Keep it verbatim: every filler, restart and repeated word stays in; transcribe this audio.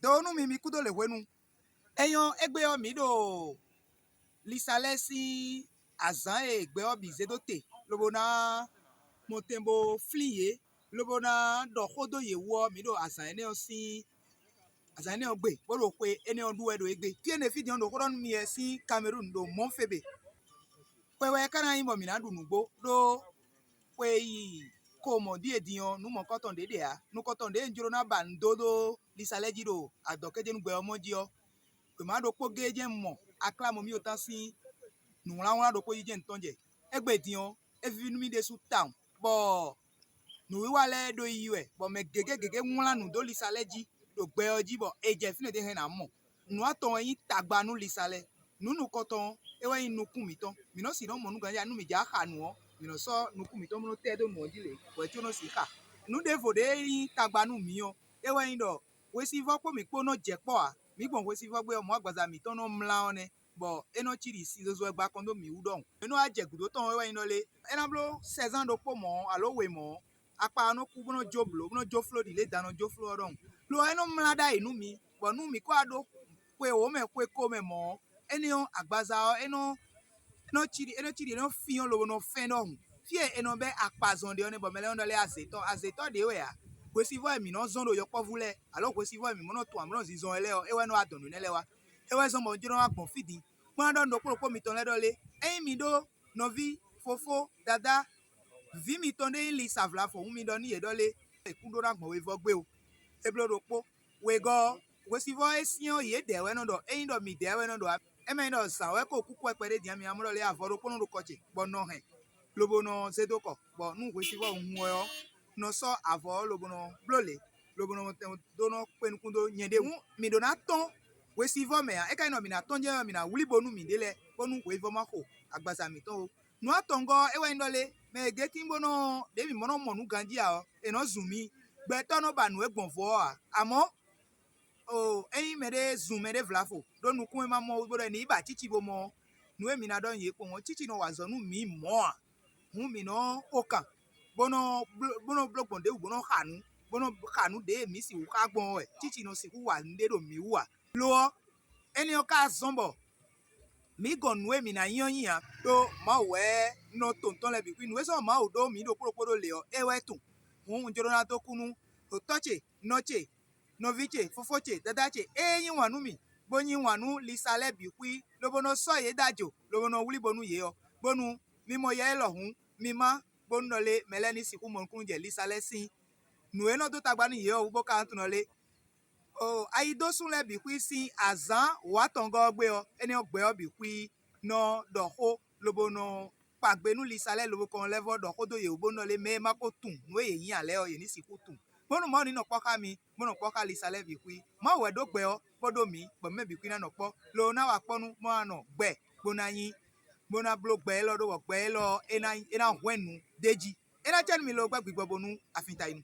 Do nú mi, mi kúdó lě hwenu. É nyɔ́ égbé ɔ́, mǐ ɖo Lisalɛ́ sín azǎn e gbɛ ɔ́ bǐ zé dó te, lobo ná mɔtɛn bó flín yě, lobo ná ɖɔ xó dó yě wú ɔ́, mǐ ɖo azǎn énɛ́ ɔ́ sín azǎn énɛ́ ɔ́ gbe, bó ɖo xwe énɛ́ ɔ́ ɖu wɛ ɖo égbé. Fí énɛ́ fí din ɔ́, ɖo xó ɖɔ nú mi wɛ sín Kamerúnu ɖo Mɔ̌febe. Xwe wɛ ka ná nyí bɔ mǐ ná ɖu nǔgbó, ɖó xwe yi ko mɔ̌ ɖíe din ɔ́, nǔ mɔ̌kɔtɔn ɖě ɖe ǎ. Nukɔntɔn ɖě un jló ná ba nǔ dó ɖó Lisalɛ́ jí ɖo adɔ̌kéjénúgbɛ ɔ́ mɔ jí ɔ́, wěma ɖokpó géé jɛ́n un mɔ aklámɔ mì tán sín nǔwlánwlán ɖokpó jí jɛ́n un tɔ́n jɛ. Égbé din ɔ́, é víví nú mì ɖésú tawun, bɔ nǔwiwa lɛ́ɛ ɖo yiyi wɛ, bɔ mɛ gěgé gěgé wlán nǔ dó Lisalɛ́ jí ɖo gbɛ ɔ́ jí, bɔ è jɛ fínɛ́ ɖé hɛn ná mɔ. Nǔ atɔn wɛ nyí tagba nú Lisalɛ́. Nǔ nukɔntɔn ɔ́, é wɛ nyí nukún mǐtɔn. Mǐ nɔ́ sixú nɔ mɔ nǔ ganjí nú mǐ jǎ xa nǔ ɔ́, mǐ nɔ́ sɔ́ nukún mǐtɔn bó nɔ́ tɛ́ dó nǔ ɔ́ jí lě, bɔ é có nɔ́ sixú xa. Nǔ ɖěvo ɖě e nyí tagba nú mǐ ɔ́, é wɛ nyí ɖɔ hwesivɔ́ kpó mǐ kpó nɔ jɛ kpɔ́ ǎ. Mǐ gbɔn hwesivɔ́ gbé ɔ́, mɔ̌ agbaza mǐtɔn nɔ mlá ɔ́ nɛ́, bɔ é nɔ cí ɖi sin zozo wɛ gba kɔn dó mǐ wú ɖɔhun. É nɔ wá jɛ gǔdo tɔn wɛ wɛ nyí ɖɔ lé, é ná bló sɛzán ɖokpó mɔ̌ alo we mɔ̌, akpa ɔ́ nɔ kú bó nɔ jó blǒ, bó nɔ jó fló ɖi lě dan nɔ jó fló ɔ́ ɖɔhun. Lo ɔ́, é nɔ mlá ɖ'ayǐ nú mǐ, bɔ nú mǐ kó wá ɖó xwe wǒ mɛ xwe ko mɛ mɔ̌ ɔ́, énɛ́ ɔ́, agbaza ɔ́, é nɔ é nɔ cí ɖi é nɔ cí ɖi é nɔ fyɔ́n lobo nɔ fɛ́n ɖɔhun. Fí e è nɔ bɛ́ akpazɔn ɖe ɔ́ nɛ́, bɔ mɛ lɛ́ɛ nɔ ɖɔ lé azětɔ́, azětɔ́ ɖě wɛ ǎ. Hwesivɔ́ e mǐ nɔ zɔ́n ɖo yɔkpɔ́vú lɛ́ɛ, alo hwesivɔ́ e mǐ mɔ nɔ tunwun amlɔ zinzɔn wɛ lɛ́ɛ ɔ́, é wɛ nɔ wá dɔn nǔ énɛ́ lɛ́ɛ wá. É wɛ zɔ́n bɔ un jló ná gbɔn fí din, bó ná ɖɔ nú ɖokpó ɖokpó mitɔn lɛ́ɛ ɖɔ lé, ényí mi ɖó nɔví, fofó, dadá, vǐ mitɔn ɖé nyí Lisa Vlafo hǔn, mi ɖɔ nú yě ɖɔ lé, è kún ɖó ná gbɔn wevɔ́ gbé o. É bló ɖokpó. Wegɔ́ ɔ́, hwesivɔ́ e syɛ́n ɔ́, yědɛɛ wɛ nɔ ɖɔ, ényí ɖɔ midɛɛ wɛ nɔ ɖɔ ǎ. É ma nyí ɖɔ zǎn wɛ ko kúkú wɛ kpɛɖé din ǎ, mi ná mɔ ɖɔ lě avɔ ɖokpónɔ ɖo kɔ ce, bɔ un nɔ hɛn, lobo nɔ zé dó kɔ, bɔ nú hwesivɔ́ hun wɛ ɔ́, un nɔ sɔ́ avɔ ɔ́ lobo nɔ bló lě, lobo nɔ tɛn dó nɔ kpé nukún dó nyɛ ɖé. Hǔn mǐ ɖó ná tɔ́n hwesivɔ́ mɛ ǎ. É ka nyí ɖɔ mǐ ná tɔ́n jɛ́n ɔ́, mǐ ná wlí bónú mǐɖée lɛ́ɛ, bónú hwesivɔ́ ma xo agbaza mǐtɔn ó. Nǔ atɔngɔ́ ɔ́, é wɛ nyí ɖɔ lé, mɛ e gětín bó nɔ ɖě mǐ mɔ nɔ mɔ nǔ ganjí ǎ ɔ́, è nɔ zun mì. Gbɛtɔ́ nɔ ba nǔ e gbɔn vɔ ɔ́ ǎ. Amɔ̌, o ényí mɛɖé zun mɛɖé vlafo ɖó nukún e ma mɔ wú bó ɖɔ è nǐ yi ba cíci bo mɔ ɔ́, nǔ e mi ná ɖɔ nyi é kpowun ɔ́, cíci nɔ wa azɔ̌ nú mǐ mɔ̌ ǎ. Hǔn mǐ nɔ xo kan, bó nɔ bló bó nɔ bló gbɔn ɖěbǔ bó nɔ xa nǔ, bó nɔ xa nǔ ɖě e mǐ sixú xá gbɔn ɔ́ wɛ. Cíci nɔ sixú wa nǔɖé ɖo mǐ wú ǎ. Lo ɔ́, énɛ́ ɔ́ ka zɔ́n bɔ mǐ gɔn nǔ e mǐ ná nyí ɔ́ nyi ǎ, ɖó Mawu wɛ nɔ to nǔ tɔn lɛ́ɛ bǐ xwí. Nǔ e zɔ́n Mawu ɖó mǐ ɖokpó ɖokpó ɖó lě ɔ́, é wɛ tunwun. Hǔn un jló ná dó kú nú ɖo tɔ́ ce, nɔ ce, nɔví ce, fofó ce, dadá ce, ée nyí wǎn nú mì, bó nyí wǎn nú lisa lɛ́ɛ bǐ xwí, lobo nɔ sɔ́ yě ɖó ajo, lobo nɔ wlí bo nú yě ɔ́, bónú mi mɔ yɛ élɔ́ hǔn, mi má bónú ɖɔ lé mɛ lɛ́ɛ ní sixú mɔ nukúnnú jɛ lisa lɛ́ɛ sín nǔ e nɔ dó tagba nú yě ɔ́ wú bó ka nɔ tunwun ɖɔ lé. O ayidósún lɛ́ɛ bǐ xwí sín azǎn wǒ atɔngɔ́ ɔ́ gbe ɔ́, énɛ́ ɔ́ gbɛ ɔ́ bǐ xwí nɔ ɖɔ xó, lobo nɔ kpa gbe nú lisa lɛ́ɛ lobo kɔn lɛ́ vɔ́ ɖɔ xó dó yě wú bónú ɖɔ lé mɛ e ma ko tunwun nǔ e yě nyí ǎ lɛ́ɛ ɔ́, yě ní sixú tunwun. Bónú Mawu ní nɔ kpɔ́ xá mi, bó nɔ kpɔ́ xá lisa lɛ́ɛ bǐ xwí. Mawu wɛ ɖó gbɛ ɔ́, bó ɖó mǐ, bɔ mɛ bǐ xwí ná nɔ kpɔ́, lo ná wa kpɔ́ nú bó ná nɔ gbɛ, bó ná nyí, bó ná bló gbɛ élɔ́ ɖó bɔ gbɛ élɔ́ ɔ́, é ná é ná hwɛ́n nǔ d'é jí. É ná cɛ nú mi lo gbɛ́ gbigbɔ bónú afin ta yi nu.